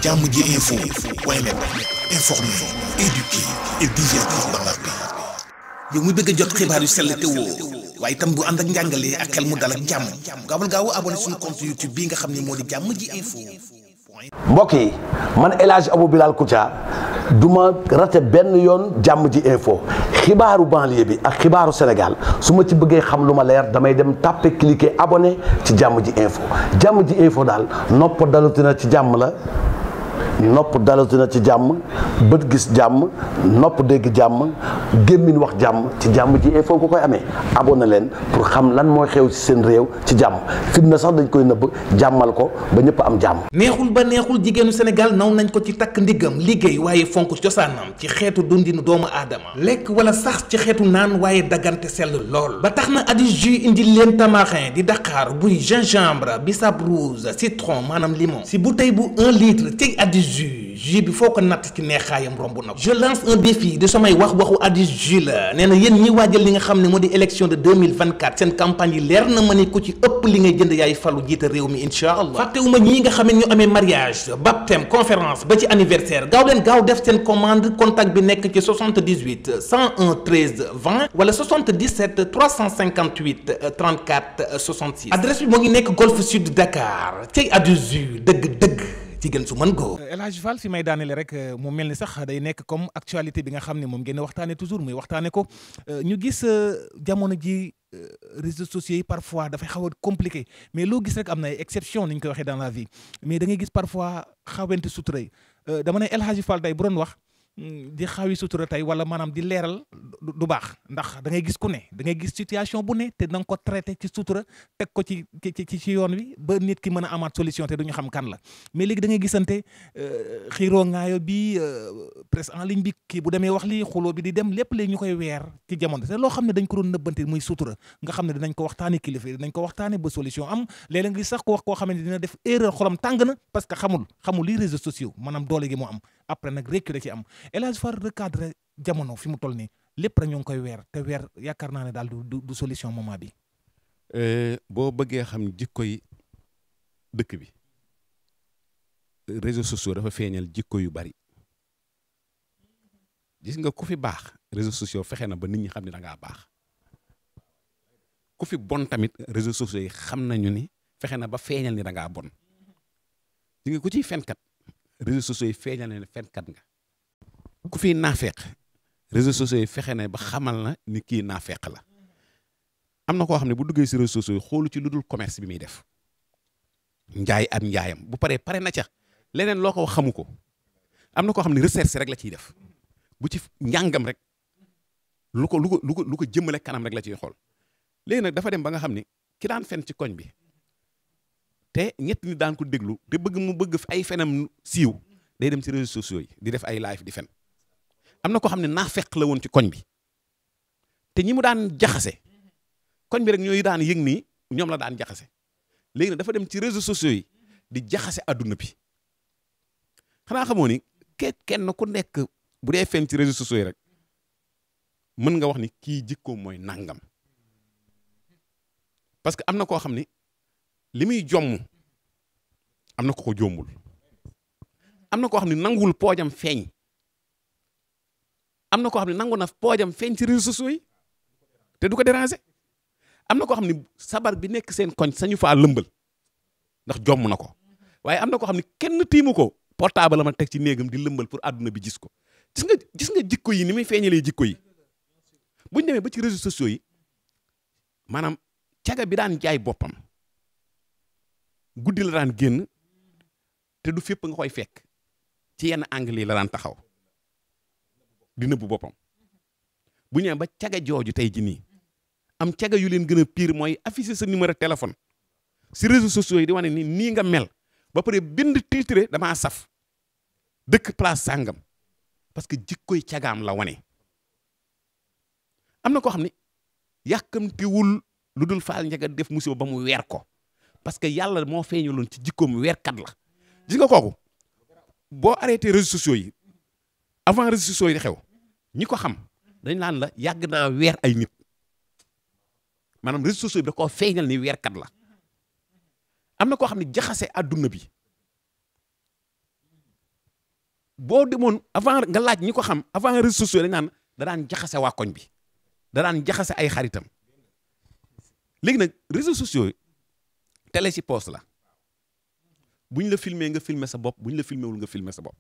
jammjinfos point net, informer, éduquer et divertir dans la paix. yow mu bëgg a jot xibaar yu sell te woo waaye itam bu ànd ak njàngalee ak xel mu dal ak jàmm gaawal gaaw abonné suñu compte YouTube bi nga xam ne moo di Jammj info. mbokk yi man El Hadj Abou Bilal Koutia du ma rate benn yoon Jammj info xibaaru banlieue bi ak xibaaru Sénégal su ma ci bëggee xam lu ma leer damay dem tàppe cliquer abonné ci Jammj info. Jammj info daal nopp dalutina ci jàmm la. nopp dalatina ci jàmm bët gis jàmm nopp dégg jàmm gémmiñ wax jàmm ci Jammj info ko koy amee abonné leen pour xam lan mooy xew ci seen réew ci jàmm fitna sax dañ koy nëbb jàmmal ko ba ñëpp am jàmm. neexul ba neexul jigéenu Sénégal naw nañ ko ci takk ndiggam liggéey waaye fonk cosaanam ci xeetu dundinu doomu aadama lekk wala sax ci xeetu naan waaye daggante sell lool ba tax na Jammj indi leen tamarin di Dakar buy gingembre bissap rouge citron maanaam limon si bouteille bu 1 litre ci jus bi foo ko natt ci neexaayam romb na ko. je lance un défi de samay waxu Jammj la nee na yéen ñi waajal li nga xam ne moo di élection de 2024 seen campagne yi leer na ma ni ku ci ëpp li ngay jënd yaay falu jiite réew mi incha allah fàttewuma ñii nga xam ne ñu amee mariage baptême conférence ba ci anniversaire gaaw leen gaaw def seen commande contact bi nekk ci 78 101 13 20 wala 77 358 34 66 adresse bi moo ngi nekk Golf Sud Dakar cey Jammj dëgg-dëgg ci gën su mën ko. El Hadj Fall fi may daanele rek mu mel ni sax day nekk comme actualité bi nga xam ne moom ngeen waxtaane toujours muy waxtaane ko ñu gis jamono ji réseaux sociaux yi parfois dafay xaw a compliqué mais loo gis rek am na ay exception ni ñu koy waxee dans la vie mais da ngay gis parfois xawente sutura yi dama ne El Hadj Fall tey bu doon wax di xawi sutura tey wala maanaam di leeral du baax ndax da ngay gis ku ne da ngay gis situation bu ne te da nga ko traité ci sutura teg ko ci yoon wi ba nit ki mën a amaat solution te duñu xam kan la mais léegi da ngay gisante xiiroo ngaayo bi presse en ligne bi kii bu demee wax lii xuloo bi di dem lépp léegi ñu koy weer ci jamono te loo xam ne dañ ko doon nëbbante muy sutura nga xam ne dinañ ko waxtaane kilifa dinañ ko waxtaane ba solution am léeg-léeg nga sax ko wax koo xam ne dina def erreur xolam tàng na parce que xamul li réseaux sociaux maanaam doole gi mu am après nag réccu da ci am El Hadj Fall recadré jamono fi mu toll nii lépp rek ñu ngi koy weer te weer yaakaar naa ne daal du solution moment bi. boo bëggee xam jikko yi dëkk bi réseaux sociaux dafa feeñal jikko yu bari gis nga ku fi baax réseaux sociaux fexe na ba nit ñi xam ne da ngaa baax ku fi bon tamit réseaux sociaux yi xam nañu ni fexe na ba feeñal ni da ngaa bon gis nga ku ciy fenkat réseaux sociaux yi feeñal na ne fenkat nga. ku fi naafeq réseaux sociaux yi fexe na ba xamal na ni kii naafeq la am na koo xam ne bu duggee si réseaux sociaux yi xoolu ci lu dul commerce bi muy def njaay ak njaayam bu paree pare na ca leneen loo ko wax xamu ko am na koo xam ne recherche rek la ciy def bu ci njàngam rek lu ko jëmale kanam rek la ciy xool léegi nag dafa dem ba nga xam ni ki daan fen ci koñ bi te ñett ni daan ko déglu te bëgg ay fenam siiw day dem ci réseaux sociaux yi di def ay live di fen am na ko xam ne naafeq la woon ci koñ bi te ñi mu daan jaxase koñ bi rek ñooy daan yëg nii ñoom la daan jaxase léegi nag dafa dem ci réseaux sociaux yi di jaxase adduna bi xanaa xamoo ni kenn ku nekk bu dee fen ci réseaux sociaux yi rek mën nga wax ni kii jikkoom mooy nangam parce que am na koo xam ni li muy jomm am na ko jombul am na koo xam ne nanguwul poojam feeñ am na koo xam ne nangu na poojam feeñ ci réseaux sociaux yi te du ko déranger am na koo xam ne sabar bi nekk seen koñ sañu faa lëmbal ndax jomm na ko waaye am na koo xam ne kenn tiimu ko portable la ma teg ci néegam di lëmbal pour àdduna bi gis ko gis nga jikko yi ni muy feeñalee jikko yi buñ demee ba ci réseaux sociaux yi maanaam caga bi daan jaay boppam guddi la daan génn te du fépp nga koy fekk ci yenn angle yi la daan taxaw di nëbbu boppam bu ñëwee ba caga jooju tey ji nii am caga yu leen gën a pire mooy afficher sa numéro téléphone si réseaux sociaux yi di wane ni nii nga mel ba pare bind titre damaa saf dëkk place sàngam parce que jikkoy cagaam la wane. am na koo xam ne yàkkamtiwul lu dul faal njaga def musiba ba mu weer ko parce que yàlla moo feeñaloon ci jikkoom weerkat la gis nga kooku boo arrêté réseaux sociaux yi avant réseaux sociaux yi di xew ñi ko xam dañ naan la yàgg naa weer ay nit maanaam réseaux sociaux bi da koo feeñal ni weerkat la am na koo xam ne jaxase adduna bi boo demoon avant nga laaj ñi ko xam avant réseaux sociaux dañ naan da daan jaxase waa koñ bi da daan jaxase ay xaritam léegi nag réseaux sociaux télé ci poste la buñ la filmer nga filmer sa bopp buñ la filmer wul nga filmer sa bopp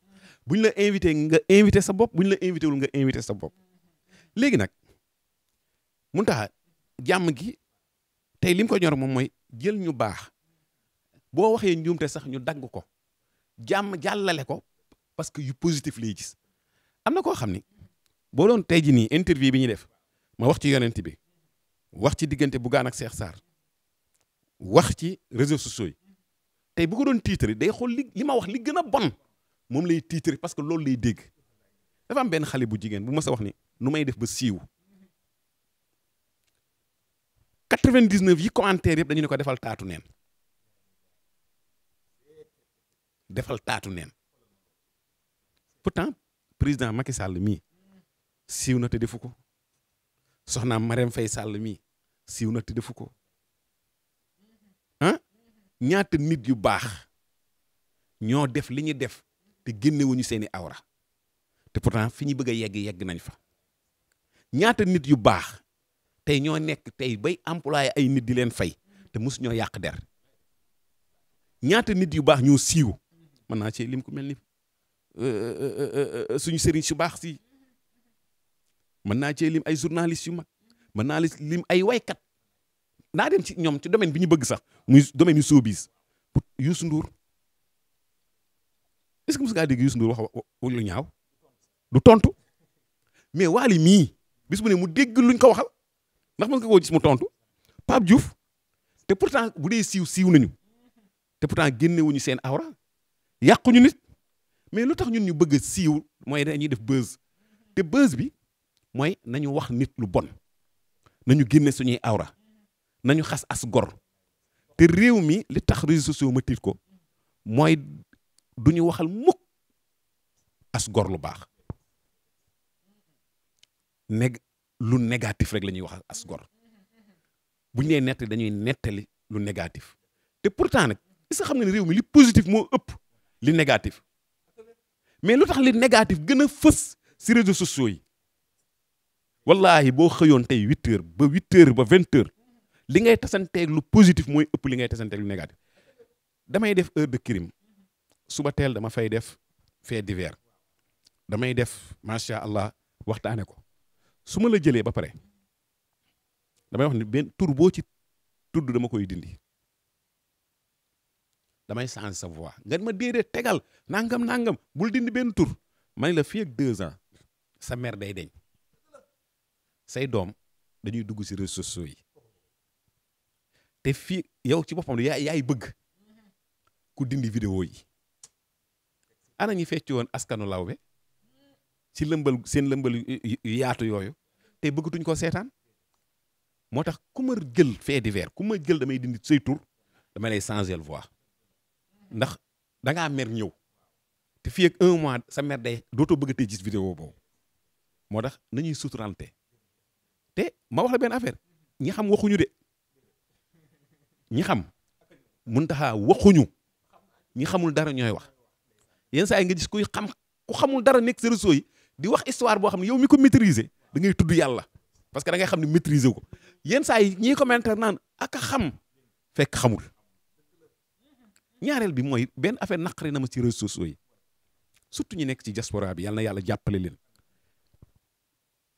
buñ la invité nga invité sa bopp buñ la invité wul nga invité sa bopp léegi nag mun tax jàmm gi tey lim ko ñor moom mooy jël ñu baax boo waxee njuumte sax ñu dagg ko jàmm jàllale ko parce que yu positif lay gis am na koo xam ni boo doon tey ji nii interview bi ñuy def ma wax ci yonent bi wax ci diggante Bougane ak Cheikh Sarr wax ci réseaux sociaux yi tey bu ko doon titre day xool li ma wax li gën a bon moom lay titre parce que loolu lay dégg dafa am benn xale bu jigéen bu ma sa wax ni nu may def ba siiw 99 yi commentaire yëpp dañu ne ko defal taatu neen defal taatu neen pourtant président Macky Sall mii siiw na te defu ko soxnaam Marème Faye Sall mii siiw na te defu ko ah ñaata nit yu baax ñoo def li ñu def te génnewuñu seeni awra te pourtant fi ñu bëgg a yegg nañ fa ñaata nit yu baax tey ñoo nekk tey bay employé ay nit di leen fay te mus ñoo yàq der ñaata nit yu baax ñoo siiw mën naa ci lim ku mel ni suñu sëriñ su baax si mën naa cee lim ay journalistes yu mag mën naa lim ay waykat naa dem ci ñoom ci domaine bi ñu bëgg sax muy domaine yu showbiz pour Youssou Ndour est-ce que mos ngaa dégg Youssou Ndour wax lu ñaaw du tontu mais Wally mii bis bu ne mu dégg luñ ko waxal ndax mos nga koo gis mu tontu Pape Diouf te pourtant bu dee siiw nañu te pourtant génnewuñu seen awra yàquñu nit mais lu tax ñun ñu bëgg a siiw mooy dañuy def buzz te buzz bi mooy nañu wax nit lu bon nañu génne suñuy awra nañu xas as gor te réew mi li tax réseaux sociaux ma tiit ko mooy duñu waxal mukk as gor lu baax lu négatif rek la ñuy wax as gor bu ñu nee nettali dañuy nettali lu négatif te pourtant nag est-ce que xam nga ne réew mi li positif moo ëpp li négatif mais lu tax li négatif gën a fës si réseaux sociaux yi wallahi boo xëyoon tey 8h ba 8h ba 20h li ngay tasanteeg lu positif mooy ëpp li ngay tasanteeg lu négatif damay def heure de crime suba teel dama fay def fait divers damay def macha allah waxtaane ko su ma la jëlee ba pare damay wax ni benn tur boo ci tudd dama koy dindi damay changer sa voix nga ma déedéet tegal nangam bul dindi benn tur ma ne la fii ak 2 ans sa mère day deñ say doom dañuy dugg ci réseaux sociaux yi te fii yow ci boppam yaay bëgg ku dindi vidéo yi ana ñi fecc woon askanu lawbe ci seen lëmbal yu yaatu yooyu te bëggatuñ ko seetaan moo tax ku ma jël fait divers ku ma jël damay dindi say tur damay lay changer voix ndax da ngaa mer ñëw te fii ak 1 mois sa mer day dootoo bëgg a tey gis vidéo boobu moo tax nañuy suturante te ma wax la benn affaire ñi xam waxuñu de ñi xam mun taxaa waxuñu ñi xamul dara ñooy wax yenn saa yi nga gis ku xamul dara nekk ci réseaux yi di wax histoire boo xam ne yow mi ko maîtriser da ngay tudd yàlla parce que da ngay xam ne maîtriser ko yenn saa yi ñii commentaire naan ak a xam fekk xamul ñaareel bi mooy benn affaire naqari na ma ci réseaux sociaux yi surtout ñu nekk ci diaspora bi yàlla na yàlla jàppale leen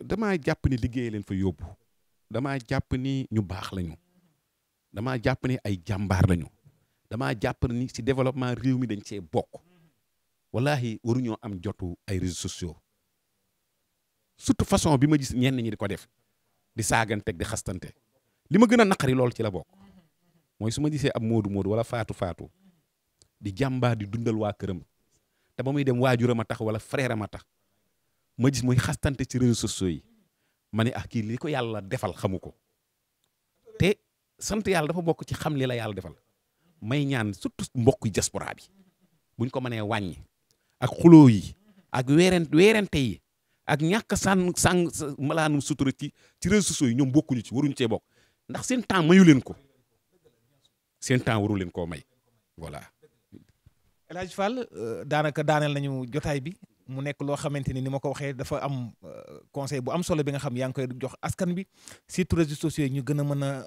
damaa jàpp ni liggéey leen fa yóbbu damaa jàpp ni ñu baax lañu damaa jàpp ni ay jàmbaar lañu damaa jàpp ni ci développement réew mi dañ cee bokk wallahi waruñoo am jotu ay réseaux sociaux surtout façon bi ma gis ñenn ñi di ko def di saaganteeg di xastante li ma gën a naqari lool ci la bokk mooy su ma gisee ab moodu wala faatu di jàmbaar di dundal waa këram te ba muy dem waajuram a tax wala frère am a tax ma gis muy xastante ci réseaux sociaux yi ma ne kii li ko yàlla defal xamu ko te sant yàlla dafa bokk ci xam li la yàlla defal may ñaan surtout mbokk diaspora bi buñ ko mënee wàññi ak xuloo yi ak weerente yi ak ñàkk sàng malaanu sutura ci réseaux sociaux yi ñoom bokkuñu ci waruñu cee bokk ndax seen temps mayu leen ko seen temps waru leen koo may voilà. El Hadj Fall daanaka daaneel nañu jotaay bi mu nekk loo xamante ni ma ko waxee dafa am conseil bu am solo bi nga xam yaa ngi koy jox askan bi surtout réseaux sociaux yi ñu gën a mën a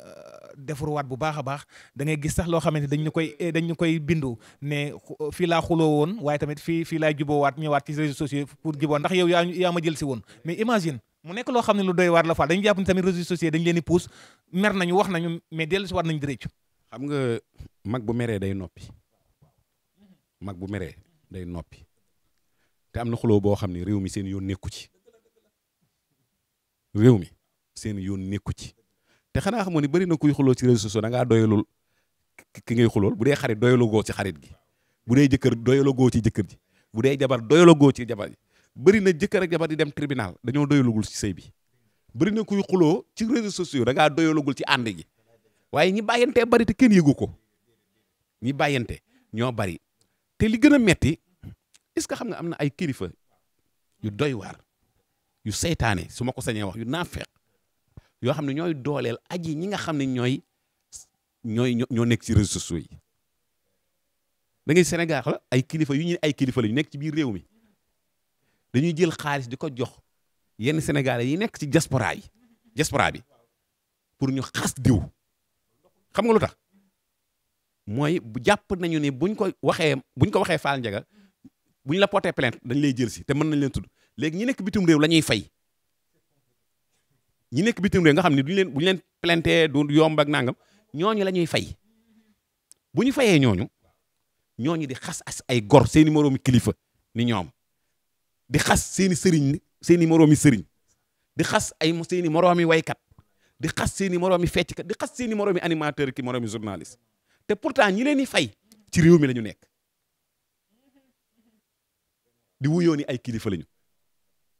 defarwaat bu baax a baax da ngay gis sax loo xamante dañu koy bindu ne fii laa xuloo woon waaye tamit fii laay juboowaat ñëwaat ci réseaux sociaux pour juboo ndax yow yaa ma jël si woon mais imagine mu nekk loo xam ne lu doy waar la faal dañu jàpp ni tamit réseaux sociaux dañu leen di pousse mer nañu wax nañu mais dellu si waat nañu di rëccu. xam nga mag bu meree day noppi mag bu meree day noppi te am na xuloo boo xam ne réew mi seen yoon nekku ci réew mi seen yoon nekku ci te xanaa xamoon ni bari na kuy xuloo ci réseaux sociaux da ngaa doyalul ki ngay xulool bu dee xarit doyaloo goo ci xarit gi bu dee jëkkër doyaloo goo ci jëkkër ji bu dee jabar doyaloo goo ci jabar ji bëri na jëkkër ak jabar di dem tribunal dañoo doyalugul ci sëy bi bëri na kuy xuloo ci réseaux sociaux da ngaa doyalugul ci ànd gi waaye ñi bàyyantee bari te kenn yëgu ko ñi bàyyante ñoo bari te li gën a metti est-ce que xam nga am na ay kilifa yu doy waar yu seytaane su ma ko sañee wax yu naafeq yoo xam ne ñooy dooleel aji ñi nga xam ne ñoo nekk ci réseaux sociaux yi da ngay Sénégal ay kilifa yu ñu ay kilifa la ñu nekk ci biir réew mi dañuy jël xaalis di ko jox yenn Sénégalais yi nekk ci diaspora bi pour ñu xas diw xam nga lu tax mooy bu jàpp nañu ni buñ ko waxee Fall Ndiaga buñ la porté plainte dañ lay jël si te mën nañ leen tudd léegi ñi nekk bitim réew la ñuy fay ñi nekk bitim réew nga xam ne buñ leen plainté du yomb ak nangam ñooñu la ñuy fay bu ñu fayee ñooñu di xas ay gor seeni moroomi kilifa ni ñoom di xas seeni sëriñ seeni moroomi sëriñ di xas seeni moroomi waykat di xas seeni moroomi fecckat di xas seeni moroomi animateur ki moroomi journaliste te pourtant ñi leen di fay ci réew mi la ñu nekk di wuyoo ni ay kilifa lañu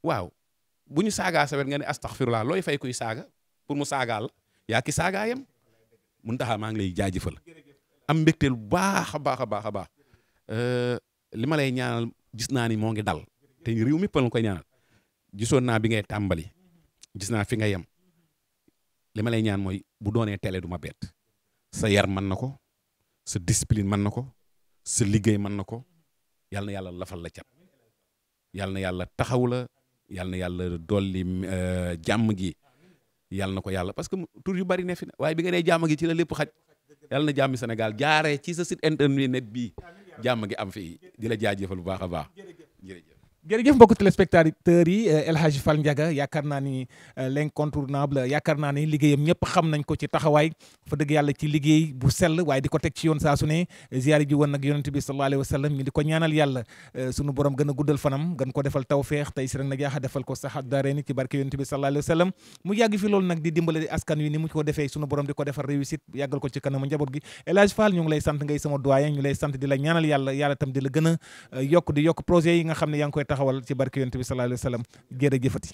waaw bu ñu saagaa sa wet nga ne astaghfirullah looy fay kuy saaga pour mu saagaal yaa ki saagaayam mun taxaa maa ngi lay jaajëfal am mbégteel bu baax a baax li ma lay ñaanal gis naa ni moo ngi dal te réew mi pël koy ñaanal gisoon naa bi ngay tàmbali gis naa fi nga yem li ma lay ñaan mooy bu doonee télé du ma bett sa yar mën na ko sa discipline mën na ko sa liggéey mën na ko yal na yàlla lafal la cat yal na yàlla taxaw la yal na yàlla dolli jàmm gi yal na ko yàlla parce que tur yu bari ne fi waaye bi nga dee jàmm gi ci la lépp xaj yal na jàmmi Sénégal jaaree ci sa site internet bi jàmm gi am fii di la jaajëfal bu baax a baax jërëjëf mbokku téléspectateurs yi El Hadj Fall Ndiaga yaakaar naa ni l'incontournable yaakaar naa ni liggéeyam ñëpp xam nañ ko ci taxawaay fa dëgg yàlla ci liggéey bu sell waaye di ko teg ci yoon saa su ne ziyaari ji woon nag yonent bi sallallahu alayhi wa sallam ñu di ko ñaanal yàlla sunu borom gën a guddal fanam gën ko defal tawfeex tey si rek na jaaxa defal ko saxat daareeni ci barke yonent bi sallallahu alayhi wa sallam mu yàgg fi loolu nag di dimbale askan wi ni mu ko defee sunu borom di ko defal réussite yàggal ko ci kanamu njaboot gi El Hadj Fall ñu ngi lay sant ngay sama doyen ñu lay sant di la ñaanal yàlla tam di la gën a yokk projet yi nga xam ne yaa ngi koy taxawal ci barke yonent bi sallallahu alayhi wa sallam jërëjëfati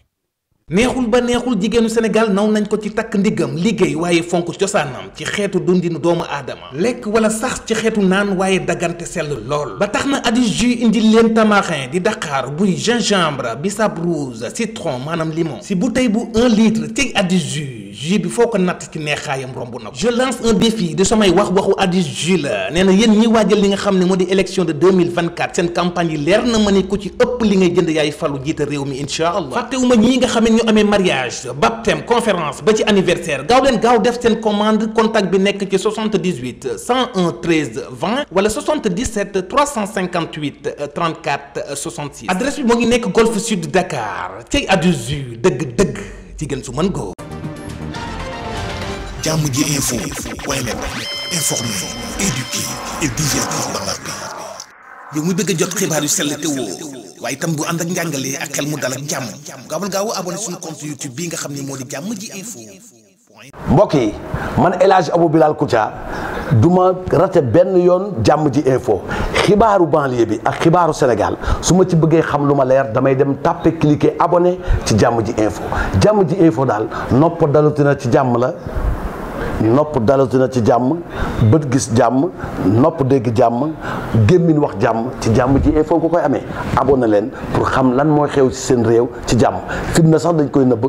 neexul ba neexul jigéenu Sénégal naw nañ ko ci takk ndiggam liggéey waaye fonk cosaanam ci xeetu dundinu doomu aadama lekk wala sax ci xeetu naan waaye daggante sell lool ba tax na adi jus indi leen tamarin di Dakar buy gingembre bissap rouge citron maanaam limon si bouteille bu 1 litre ci adi jus bi foo ko natt ci neexaayam romb na ko je lance un défi de samay waxu adi jus la nee na yéen ñi waajal li nga xam ne moo di élection de 2024 seen campagne yi leer na ma ni ku ci ëpp li ngay jënd yaay falu jiite réew mi incha allah fàttewuma ñii nga xam ne ñu amee mariage baptême conférence ba ci anniversaire gaaw def seen commande contact bi nekk ci 78 101 13 20 wala 77 358 34 66 adresse bi moo ngi nekk Golf Sud Dakar cey adi jus dëgg jigéen su mën góor. Jammj info .net informer, éduquer et divertir dans la paix. yow mu bëgg a jot xibaar yu sell te woo waaye itam bu ànd ak njàngalee ak xel mu dal ak jàmm gaaw abonné suñu compte YouTube bii nga xam ne moo di Jammj info. mbokk yi man El Hadj Koutia du ma rate benn yoon Jammj info xibaaru banlieue bi ak xibaaru Sénégal su ma ci bëggee xam lu ma leer damay dem tàppe cliquer abonné ci Jammj info Jammj info daal nopp dalutina ci jàmm la. nopp dalatina ci jàmm bët gis jàmm nopp dégg jàmm gémmiñ wax jàmm ci Jammj info nga koy amee abonné leen pour xam lan mooy xew ci seen réew ci jàmm fitna sax dañ koy nëbb